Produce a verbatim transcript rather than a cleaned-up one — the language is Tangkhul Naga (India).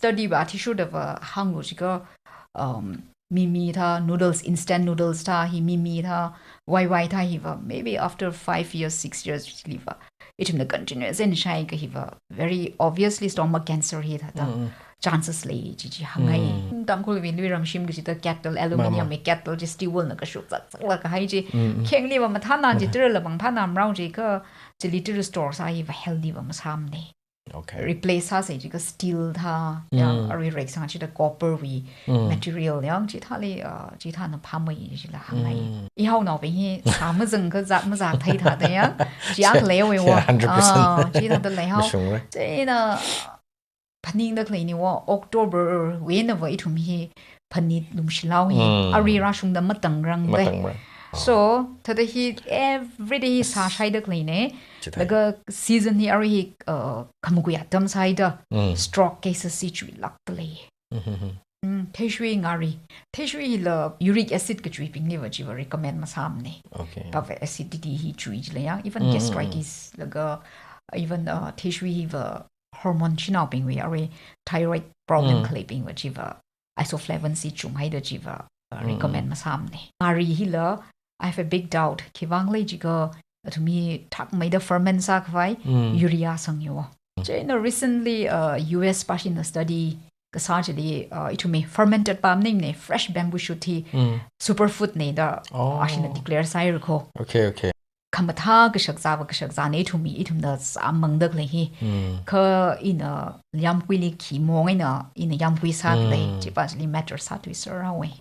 study va athishurdava hānglu jiakha, um, mimi thā, noodles, instant noodles thā hi, mimi thā, wai wai thā hiva, maybe after five years, six years chiliva, ithumna continuous eina shaiakha hiva, very obviously stomach cancer hi thāda chances lei chi chi hāngngai. Tangkhulwui luiram shim kachida kettle, aluminium wui kettle chi steel wool na kashuk zak zak la kahai chi. Khengli va mathāna chi, tara la bang phāna mrao jiakha, chili tara store sā hiva healthy va masāmane. Okay. Replace sāsa jiakha steel thā, ya, arui rek sang chida copper wui material ya, chithāli, uh, chithāna phāmei chila hāngngai. Ihaonaobing hi sā mazang kha zat mazat thei thāda ya, chi akha leiwui wa. Yeah, hundred percent. Ah, chithāda leihao. Mashungra. Chieina phaningda khaleina wa, October wui eina va ithum hi phanit lumshilao hi. Arui rāshungda matangrangde. Matangrang. So, thāda hi everyday hi sā shaida khaleina. Chithāda. Laga season hi arui hi, uh, khamakui atam sāhaida. Stroke cases hi chuilākda lei. Mm, theishui ngari. Theishui hila uric acid kachuibingli va chiva recommend masāmane. Okay. Pava acidity hi chui jila ya. Even gastritis laga, even, uh, theishui hiva hormone shanaobingwui, arui thyroid problem khaleibingva chiva isoflavone chi chunghaida chiva, uh, recommend masāmane. Ngari hila, I have a big doubt. Khivang lei jiakha, athum hi thakmeida ferment sākhavai, urea sangyo. Chieina recently, uh, U S pāshina study kasā chili, uh, ithumwui fermented pa maningne, fresh bamboo shoot hi superfood ne da, oh, ashina declare sāhaira ko. Okay, okay. Khamathā kashakzā va kashakzāne ithumwui, ithumna sāmangda khalei hi. Kha ina yāmguili khi mong eina, ina yāmgui sākhalei, chipa chili matter sāthuiser haowe.